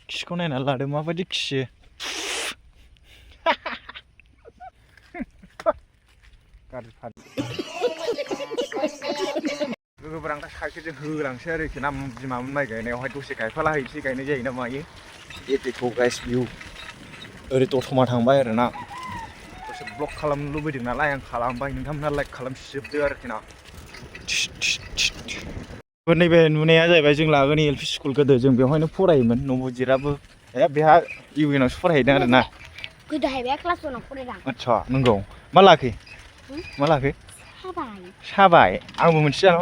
खिखौ नायना लादो माबायदि खियो लोगोफोर आं दा साइकेलजों होलांसै आरोखि ना बिमामोन माइ गायनायावहाय दसे गायफाला हैनोसै गायनाय जायो ना मायो एपिक' गाइस भिउ ओरै दतमा थांबाय आरोना दसे ब्लग खालामनो लुबैदों नालाय आं खालामबाय नोंथांमोना लाइक खालामजोबदो आरोखि ना नैबे नुनाया जाहैबाय जों लागोनि एल पि स्कुल गोदो जों बेवहायनो फरायोमोन नबजिराबो बेहा इउ एनआवसो फरायहैदों आरोना गोदोहाय बे क्लास 1आव फरायदों आच्छा नंगौ मा लाखो मा लाखो साबाय आंबो मोनसे जाना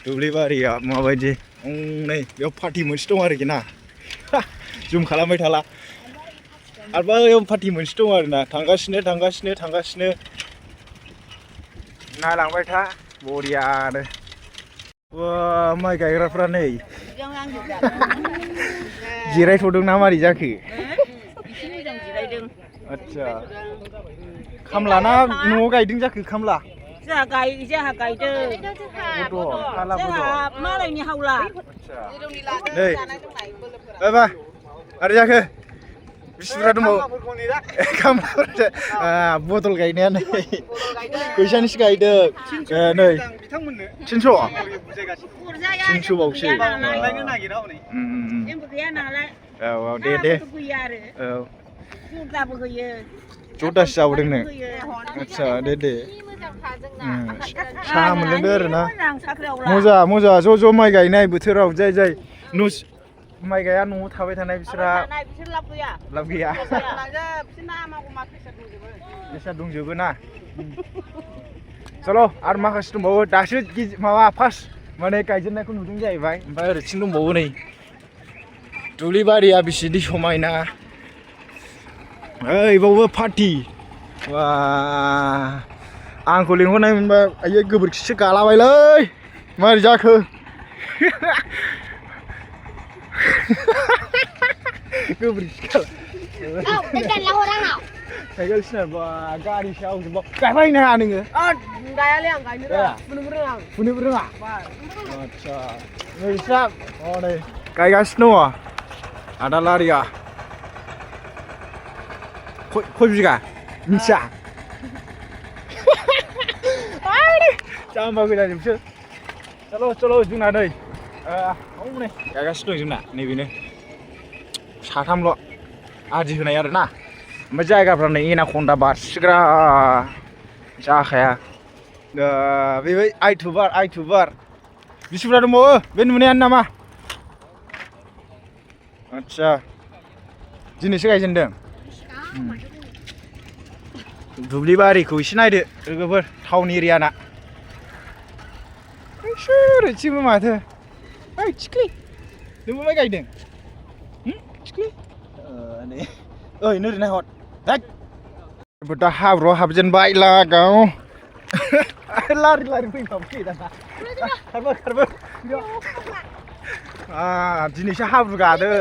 दुब्लिबारिया माबायदि नै बेयाव पार्टि मोनसे दं आरोखि ना जुम खालामबाय थाला आरो बैयाव पार्टि मोनसे दं आरोना थांगासिनो नायलांबाय था बरियानो वा माइ गायग्राफ्रा नै जिरायथ'दों ना मारै जाखो आच्छा खामलाना न'आव गायदों जाखो खामला जोंहा गायदों मालायनि हावला नै बा आरो जाखो बिसिफ्रा दंबावो बदल गायनाया नै फैसानिसो गायदों नै 300 बावसो औ दे औ जदासो जाबोदों नो आच्छा दे साहा मोनलोंदो आरोना मोजा ज' माइ गायनाय बोथोराव जाय माइ गाया न'आव थाबाय थानाय बिसोरहा लाब गैया बेसाद दंजोबो ना चलो आरो माखासे दंबावो दासो माबा फार्स्ट माने गायजेननायखौ नुदों जाहैबाय ओमफ्राय ओरैथिं दंबावो नै दुब्लिबारिया बेसेदि समायना ओइबावबो पार्टि वा आंखौ लिंहरनाय मोनबा आयै गोबोरखिसो गालाबायलै मारै जाखो गोबोरखि साइकेल सिनारबा गारि सावजोबा गायफाहैनो हाया नोङो गायालै आं गायनो रोङा फुनोबो रोङा आच्छा नोंस्रा नै गायगासिनो दङ आदा लारिया खय बिगा मिथिया जाम्बा गोजाजोबसो चलो जोंना नै नै गायगासिनो दं जोंना नैबेनो साथामल' आदि होनाय आरोना ओमफ्राय जायगाफ्रा नै एनाकन्दा बारसिग्रा जाखाया बे आइथुबार बिसिबुरा दंबावो बे नुनायानो नामा आच्छा दिनैसो गायजेनदों दुब्लिबारिखौ एसे नायदो लोगोफोर टाउन एरियाना ओरैथिंबो माथो ओइ थिख्लि नोंबो माइ गायदों थिख्लि ओइ नोरै नायहर दा हाब्रुआव हाबजेनबाय लागाव लारि फैखाबाय दाना खारबो दिनैसो हाब्रु गादों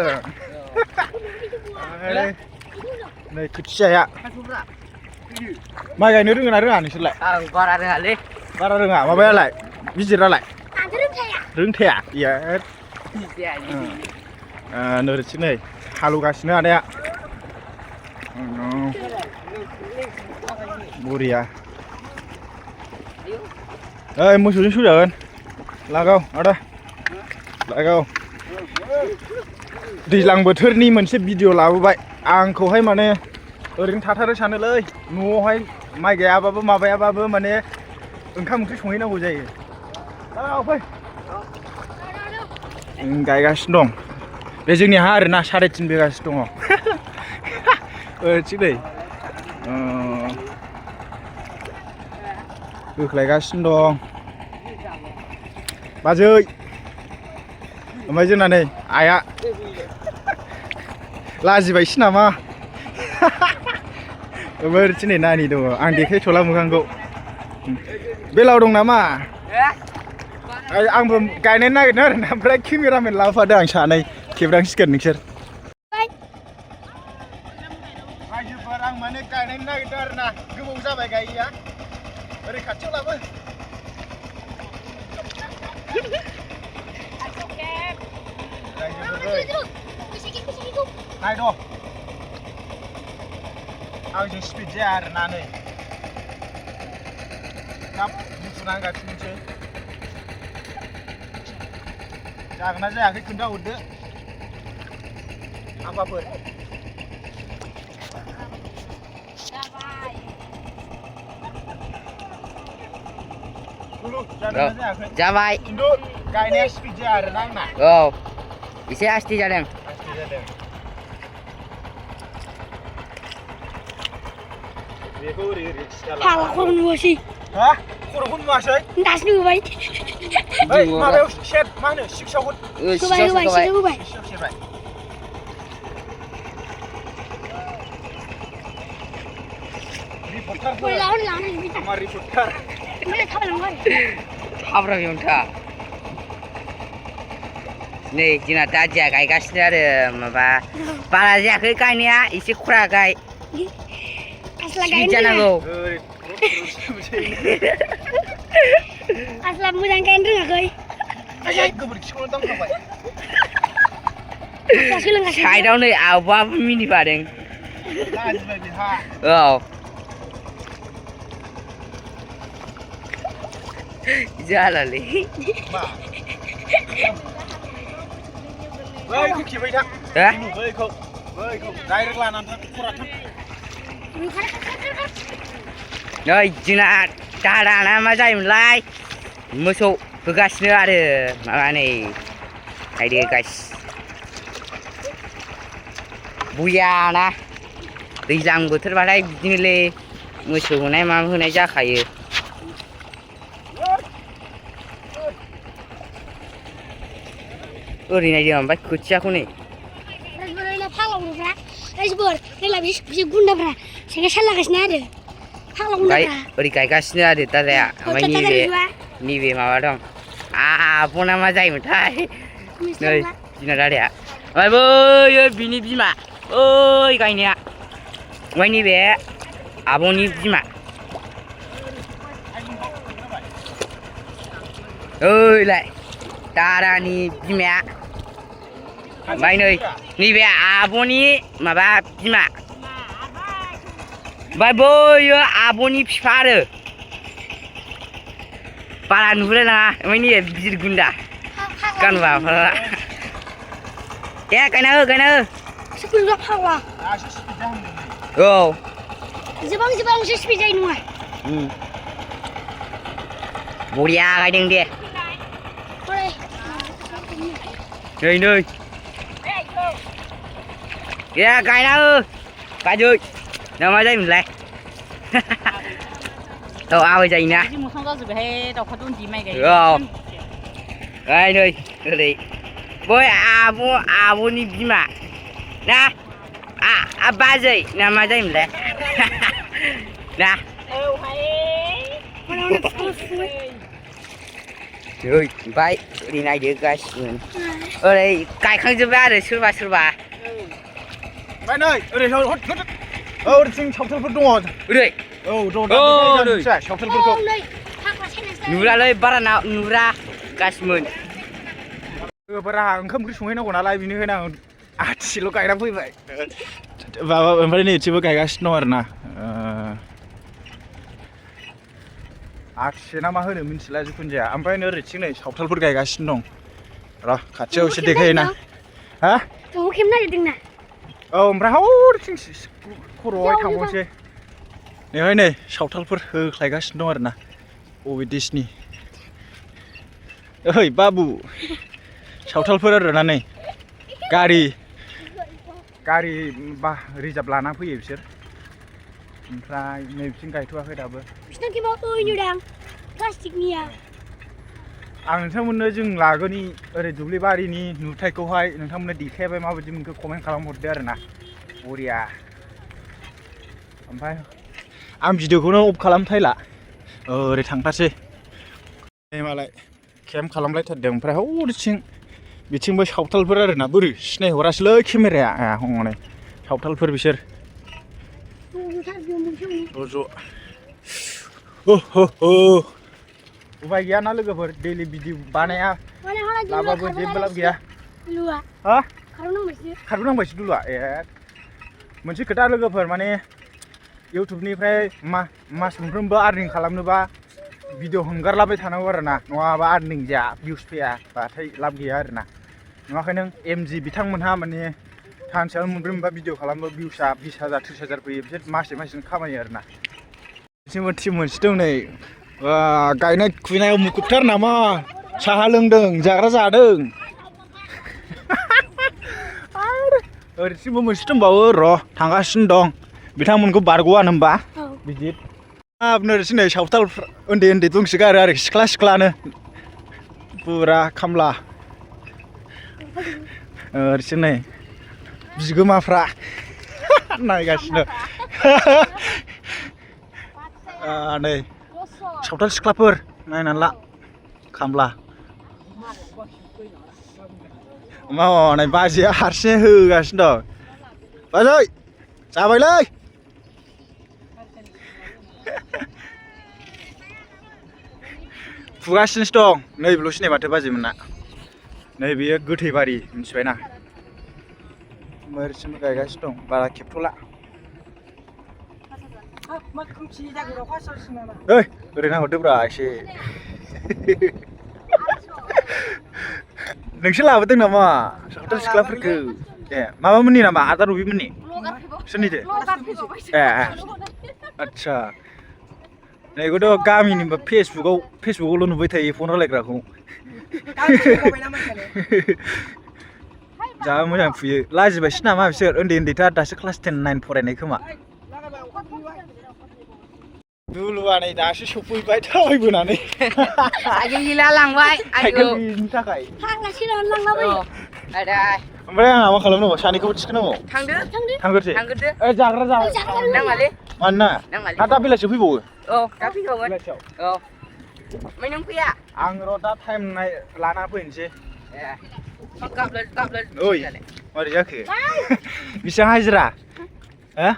नै खोथियाया माइ गायनो रोङो ना रोङा नोंसोरलाय बारा रोङालै बारा रोङा माबायालाय गिदिरालाय रोंथाया नोरैथिं नै हालौगासिनो आदाया बरिया ओइ मोसौजों सौजागोन लागाव आदा लागाव दैज्लां बोथोरनि मोनसे भिडिअ लाबोबाय आंखौहाय माने ओरैनो थाथारो सानोलै न'आवहाय माइ गायाबाबो माबायाबाबो माने ओंखाम ओंख्रि संहैनांगौ जायो फै गायगासिनो दं बे जोंनि हा आरोना 3.5 बिगासो दङ ओरैथिं नै होख्लायगासिनो दं बाजै ओमफ्राय जोंना नै आइया लाजिबायसो नामा ओरैथिं नै नानि दङ आं देखायथ'ला मोखांखौ बेलाव दं नामा आंबो गायनो नागिरदों आरोना ओमफ्राय केमेरामेन लाबोफादों आं सानै खेबनांसिगोन नोंसोर रायजोफोर आं माने गायनो नागिरदों आरोना गोबाव जाबाय गायैया ओरै खाथियाव लाबो रायजोफोर नाय द' आंजों स्पिड जाया आरोना नै थाब बुथुनानै गाखिनोसै जागोन ना जायाखै खोन्थाहरदो आफाफोर जाबाय खिन्थु गायनाया स्पिड जाया आरोना आंना औ एसे आस्थे जादों आस्थे जादों बेखौ ओरै ओरै सिदा फाला खर' नुवासै हा खर'खौ नुवासै दासो नुबाय ओइ माबायाव सेट मा होनो सिक्सआव होबाय सिगां होबाय सिक्सआव सेबाय रिपर्टारफोर मा रिपर्टार हाब्रा बेवनोथा नै जोंना दादिया गायगासिनो आरो माबा बारा जायाखै गायनाया एसे खरा गाय स्पिड जानांगौ आसला मोजां गायनो रोङाखै गोबोरखिखौनो दांखाबाय साइडआव नै आब'आबो मिनिफादों लाजिबाय बेहा औ जालालै मा बैखौ खेबाय था बैखौ डाइरेक्ट लानानै थां खरा थां नै जोंना दादाना मा जायोमोनलाय मोसौ होगासिनो आरो माबा नै नायदो गाइस बुयाना दैज्लां बोथोरबाथाय बिदिनोलै मोसौ होनाय मा होनाय जाखायो ओरै नायदो ओमफ्राय खोथियाखौ नै गुन्दाफ्रा सेंगा सालागासिनो आरो फाग्ला गुन्दाफ्रा ओरै गायगासिनो आरो दादाया ओमफ्राय नैबे माबा दं आब'ना मा जायोमोनथाय नै जोंना दादाया ओमफ्राय बैयो बिनि बिमा ओइ गायनाया ओमफ्राय नैबे आब'नि बिमा ओइलाय दादानि बिमाया ओमफ्राय नै नैबे आब'नि माबा बिमा ओमफ्राय बैयो आब'नि बिफा आरो बारा नुहुरलाय लाङा ओमफ्राय नैबे गिदिर गुन्दा गानबा दे गायना हो औ जोबांसो स्पिड जायो नङा बरिया गायदों दे नै दे गायना हो गायदो ना मा जायोमोनलाय औ आबै जायोना मोखां जाजोब्बायहाय दाउखा दन्दि माइ गायो औ गाय नै ओरै बै आब'नि बिमा ना बाजै ना मा जायोमोनलाय ना ओमफ्राय ओरै नायदो गासिबो ओरै गायखांजोब्बाय आरो सोरबा ओमफ्राय नै ओरै ओरैथिं सावथालफोर दङ ओरै औ दं सावथालफोरखौ नुरालै बारा नुरा गासिमोन बारा ओंखाम ओंख्रि संहैनांगौ नालाय बेनिखायनो आं आथिल' गायना फैबाय माबा ओमफ्राय नैथिंबो गायगासिनो दं आरोना आथिसे ना मा होनो मिन्थिला जिखुनु जाया ओमफ्राय ओरैथिं नै सावथालफोर गायगासिनो दं र' खाथियाव एसे देखायोना हा खेबनो नागिरदोंना औ ओमफ्राय हरथिं खर'आवहाय थांबावनोसै नैहाय नै सावथालफोर होख्लायगासिनो दं आरोना बबे देशनि ओइ बाबु सावथालफोर आरोना नै गारि बा रिजार्भ लाना फैयो बिसोर ओमफ्राय नै बिथिं गायथ'वाखै दाबो बिसोरना केबा नुदां प्लास्टिकनिया आं नोंथांमोननो जों लागोनि ओरै दुब्लिबारिनि नुथायखौहाय नोंथांमोननो देखायबाय माबायदि मोनखो कमेन्ट खालामहरदो आरोना बरिया ओमफ्राय आं भिडिअखौनो अफ खालामथायला ओरै थांथारसै मालाय केम्प खालामलायथारदों ओमफ्राय हरथिं बिथिंबो सावथालफोर आरोना बोरै सिनायहरासैलै केमेराया हनै सावथालफोर बिसोर उपाय गैया ना लोगोफोर दैलि भिडिअ बानाया लाबाबो जेबो लाब गैया Lua. Ha? Kalau nang masih. खारबोनांबायसो दुलुआ ए मोनसे खोथा लोगोफोर माने इउटुबनिफ्राय मास मोनफ्रोमबो आर्निं खालामनोबा भिडिअ हंगारलाबाय थानांगौ आरो ना नङाबा आर्निं जाया भिउस फैया बाथाय लाब गैया आरो ना नङाखै नों एमजि बिथांमोनहा माने सानसेयाव मोनब्रै मोनबा भिडिअ खालामो भिउसआ 20,000 30,000 फैयो बिसोर मासजों खामायो आरो ना बिसोरबो टिम मोनसे दं नै गायनाय खुयनायाव मुखुबथार नामा साहा लोंदों जाग्रा जादों ओरैथिंबो मोनसे दंबावो र' थांगासिनो दं बिथांमोनखौ बारग'आ होनबा बिदि नोरसिं नै सावथाल उन्दै उन्दै दंसोगारो आरो सिख्ला सिख्लानो पुरा खामला ओरैथिं नै बिगोमाफ्रा नायगासिनो नै सावथाल सिख्लाफोर नायनानै ला खामला मावनाय बाजैया हारसिं होगासिनो दं बाजै जाबायलै फुगासिनोसो दं नैबेल'सो नै माथो बाजैमोनना नै बेयो गोथैबारि मिथिबायना ओरैसिमबो गायगासिनो दं बारा खेबथ'ला ओइ ओरै नाहरदोब्रा एसे नोंसोर लाबोदों नामा सावथाल सिख्लाफोरखौ ए माबामोननि नामा आदा रबिमोननि सोरनिथो ए आदसा नैखौथ' गामिनिबा फेसबुकावल' नुबाय थायो फन रायलायग्राखौ जा मोजां फुयो लाजिबायसो नामा बिसोर उन्दै उन्दैथार दासो क्लास 10, 9 फरायनाय खोमा दुलुआ नै दासो सफैबाय थाबायबोनानै साइकेल गैला लांबाय साइकेलनि थाखाय Hangasih lang lawan. ओमफ्राय आंहा मा खालामनांगौ सानैखौबो थिखोनांगौ थांगोरसै ओइ जाग्रा नाङालै मानोना ना दा बेलासियाव फैबावो औ दा फैबावगोन औ ओमफ्राय नों फैया आं र' दा टाइम लाना फैनोसै ओइ मारै जाखो बेसेबां हाजिरा हो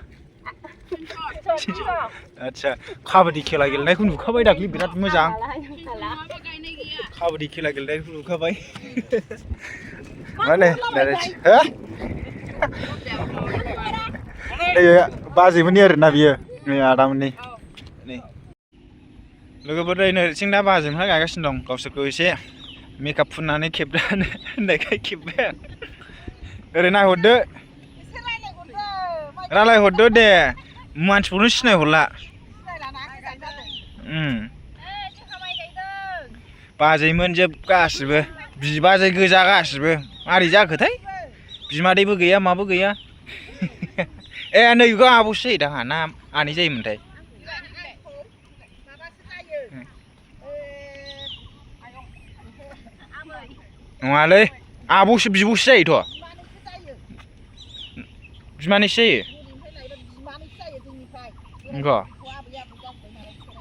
आदसा काबादि खेला गेलेनायखौ नुखाबाय दाख्लि बिराद मोजां काबादि खेला गेलेनायखौ नुखाबाय माने हो नै बाजैमोननि आरोना बियो नै आदामोननि नै लोगोफोर नैथिं दा बाजैमोनहा गायगासिनो दं गावसोरखौ एसे मेकआप फुननानै खेबजानो होननायखाय खेबबाय आं ओरै नायहरदो रायलायहरदो दे मानसिफोरखौनो सिनायहरला बाजैमोन जोब गासिबो बिबाजै गोजा गासिबो मारै जाखोथाय बिमादैबो गैया माबो गैया ए नैबेखौ आब'सो जायो दाहा ना आनै जायोमोनथाय नङालै आब'सो बिब'सो जायोथ' बिमानैसो जायो नंगौ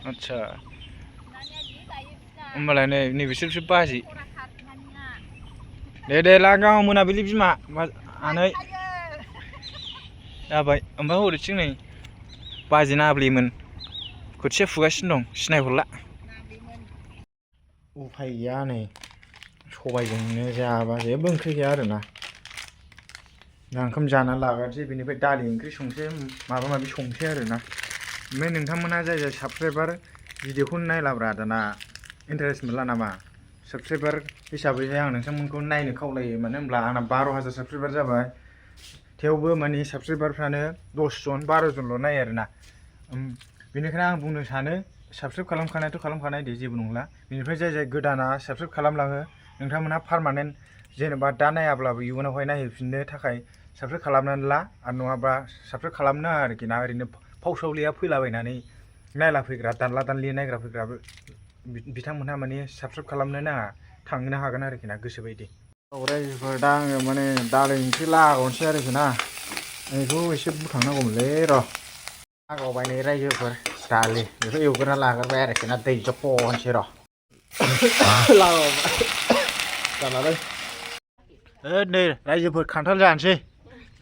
आदसा होमबालाय नै बिसोरसो बाजै दे लागाव मोनाबिलि बिमा आनै जाबाय ओमफ्राय हरैथिं नै बाजै नाब्लिमोन खोथिया फुगासिनो दं सिनायहरला उफाय गैया नै सबायजोंनो जाबा जेबो ओंख्रि गैया आरोना दा ओंखाम जानानै लाग्रोनोसै बेनिफ्राय दालि ओंख्रि संसै माबा माबि संसै आरोना ओमफ्राय नोंथांमोना जाय साबसक्राइबार भिडिअखौ नायलाब्रा दाना इन्टारेस्ट मोनला नामा साबसक्राइबार हिसाबैहाय आं नोंथांमोनखौ नायनो खावलायो मानो होनब्ला आंना 12,000 साबसक्राइबार जाबाय थेवबो माने साबसक्राइबारफ्रानो 10 जन 12 जनल' नायो आरोना बेनिखायनो आं बुंनो सानो साबसक्राइब खालामखानायाथ' खालामखानाय दे जेबो नंला बेनिफ्राय जाय गोदाना साबसक्राइब खालामलाङो नोंथांमोनहा पार्मानेन्ट जेनेबा दा नायाब्लाबो इयुनावहाय नायहैफिननो थाखाय साबसक्राइब खालामनानै ला आरो नङाबा साबसक्राइब खालामनो आरोखि ना ओरैनो फावसावलिया फैलाबायनानै नायला फैग्रा दानला दानलि नायग्रा फैग्राबो बिथांमोनहा माने साबसक्राइब खालामनो नाङा थांनो हागोन आरोखि ना गोसोबायदि रायजोफोर दा आङो माने दालि ओंख्रि लागावनोसै आरोखि ना बेखौ एसे बुखांनांगौमोनलै र' लागावबाय नै रायजोफोर दालि बेखौ एवग्रोना लाग्रोबाय आरोखि ना दै जब्ब'नोसै र' लागावबाय जानानै नै रायजोफोर खान्थाल जानोसै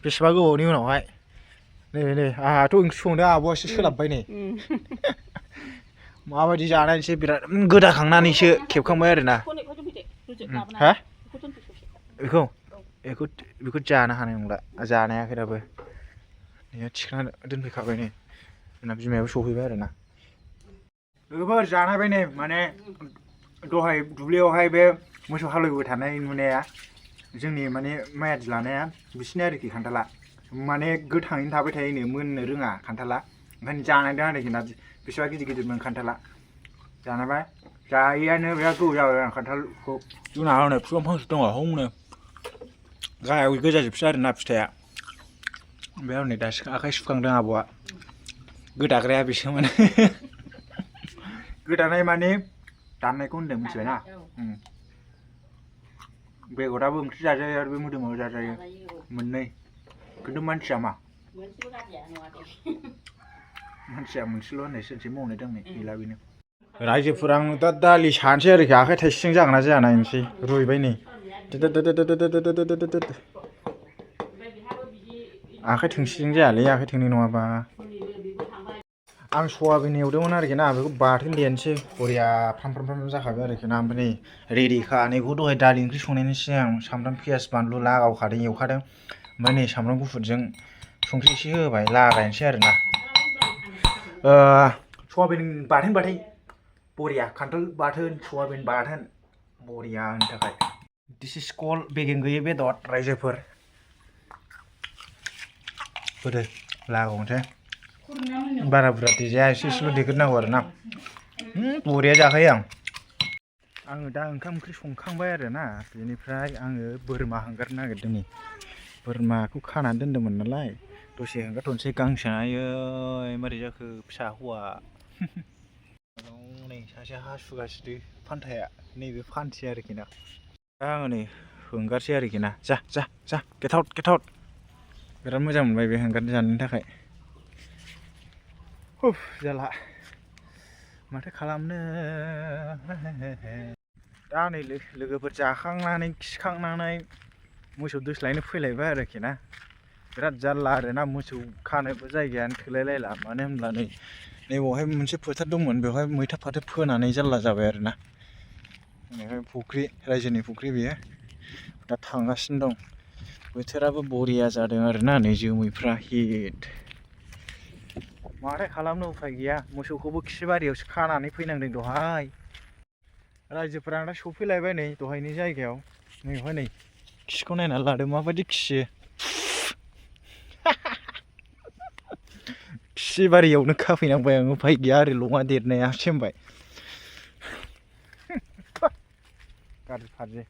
बेसेबा गोबावनि उनावहाय नै आंहाथ' ओंख्रि संदों आब'आसो सोलाबबाय नै माबायदि जानायसै बिराद गोदाखांनानैसो खेबखांबाय आरोना हा बेखौ बेखौ जानो हानाय नंला जानो हायाखै दाबो बेयो थिखांना दोनफैखाबाय नै जोंना बिमायाबो सफैबाय आरोना लोगोफोर जानो हाबाय नै माने दहाय दुब्लियावहाय बे मोसौ हालेवबाय थानाय नुनाया जोंनि माने माइ आदि लानाया बिसिनि आरोखि खान्थाला माने गोथाङैनो थाबाय थायोनो मोननो रोङा खान्थाला ओंखायनो जानायदों आरोखि ना बेसेबा गिदिर गिदिरमोन खान्थाला जानायबाय जायैयानो बिराद गोबाव जाबाय आं खान्थालखौ जोंना हनै बिफां फांसे दङ हौनो गाहायाव गोजाजोबसो आरोना फिथाइया बे हनै दासो आखाइ सुखांदों आब'आ गोदाग्राया बेसो माने गोदानाय माने दाननायखौ होनदों मिथिबायना बेगराबो ओंख्रि जाजायो आरो बे मोदोमाव जाजायो मोननै खिन्थु मानसिया मा मानसिया मोनसेल' होननाय सोरसे मावनाय दांनाय गैला बेनो रायजोफोरा आं दा दालि सानसै आरोखि आखाइ थाइसेजों जागोन ना जाया नायनोसै रुइबाय नै आखाइ थोंसेजों जायालै आखाइ थोंनै नङाबा आं सयाबिन एवदोंमोन आरोखि ना बेखौ बाथोन देनोसै बरिया फ्राम फ्राम फ्राम जाखाबाय आरोखि ना ओमफ्राय नै रेडिखा नैखौ दहाय दालि ओंख्रि संनायनि सिगां सामब्राम पियास बानलु लागावखादों एवखादों ओमफ्राय नै सामब्राम गुफुरजों संख्रि एसे होबाय लागायनोसै आरोना सयाबिन बाथोन बाथाय बरिया खान्थाल बाथोन सयाबिन बाथोन बरिया आंनि थाखाय दिस इज कल बेगें गैयै बेदर रायजोफोर होदो लागावनोसै बारा बुरजा देजाया एसे एसेल' देग्रोनांगौ आरोना बरिया जाखायो आङो दा ओंखाम ओंख्रि संखांबाय आरोना बेनिफ्राय आङो बोरमा हंगारनो नागिरदों नै बोरमाखौ खानानै दोन्दोंमोन नालाय दसे हंगारथ'नोसै गांसो आयै मारै जाखो फिसा हौवा नै सासे हासुगासिनो फान्थाया नैबे फान्थि आरोखि ना दा आङो नै हंगारसै आरोखि ना जा जा जा गेट आउट बिराद मोजां मोनबाय बे हंगारनो जानायनि थाखाय जाला माथो खालामनो दा नै लोगोफोर जाखांनानै खिखांनानै मोसौ दोस्लायनो फैलायबाय आरोखि ना बिराद जारला आरोना मोसौ खानोबो जायगायानो थोलायलायला मानो होनब्ला नै नैबावहाय मोनसे फोथार दंमोन बेवहाय मैथा फाथो फोनानै जारला जाबाय आरोना बेवहाय फुख्रि रायजोनि फुख्रि बेयो दा थांगासिनो दं बोथोराबो बरिया जादों आरोना नै जोमैफ्रा हिट माथो खालामनो उफाय गैया मोसौखौबो खिबारियावसो खानानै फैनांदों दहाय रायजोफोरा दा सफैलायबाय नै दहायनि जायगायाव नैहाय नै खिखौ नायनानै लादो माबायदि खियो खिबारियावनो खाफैनांबाय आं उफाय गैया ओरै लङा देरनाया सेमबाय गाज्रि फाज्रि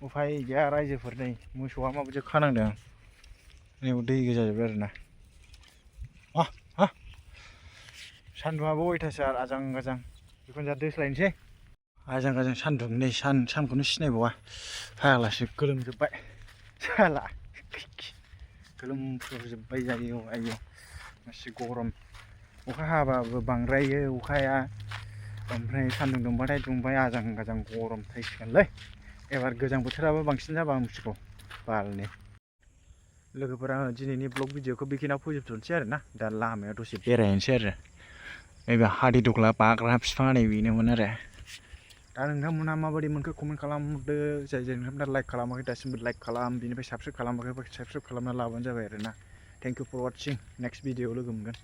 उफाय गैया रायजोफोर नै मोसौआ माबायदि खानांदों नैयाव दै गोजा जाजोब्बाय आरोना सान्दुंआबो अयथासार आजां गाजां बेखौनो जा दोस्लायनोसै आजां गाजां सान्दुं नै सानखौनो सिनायबावा फाग्लासो गोलोमजोब्बाय साला गोलोमफ्रुजोब्बाय जायो आयौ मासे गरम अखा हाबाबो बांद्रायो अखाया ओमफ्राय सान्दुं दुंबाथाय दुंबाय आजां गाजां गरम थायसिगोनलै एबार गोजां बोथोराबो बांसिन जाबा हामसिगौ बालनि लोगोफोरा दिनैनि ब्लग भिडिअखौ बेखिनियाव फोजोबथ'नोसै आरोना दा लामायाव दसे बेरायनोसै आरो नैबे हादि दग्ला बाग्रा बिफाङा नै बेनोमोन आरो दा नोंथांमोनहा माबायदि मोनखो कमेन्ट खालामहरदो जाय नोंथांमोना लाइक खालामाखै दासिमबो लाइक खालाम बिनिफ्राय साबस्क्राइब खालामाखैबा साबस्क्राइब खालामना लाबानो जाबाय आरोना thank you for watching next भिडिअआव लोगो मोनगोन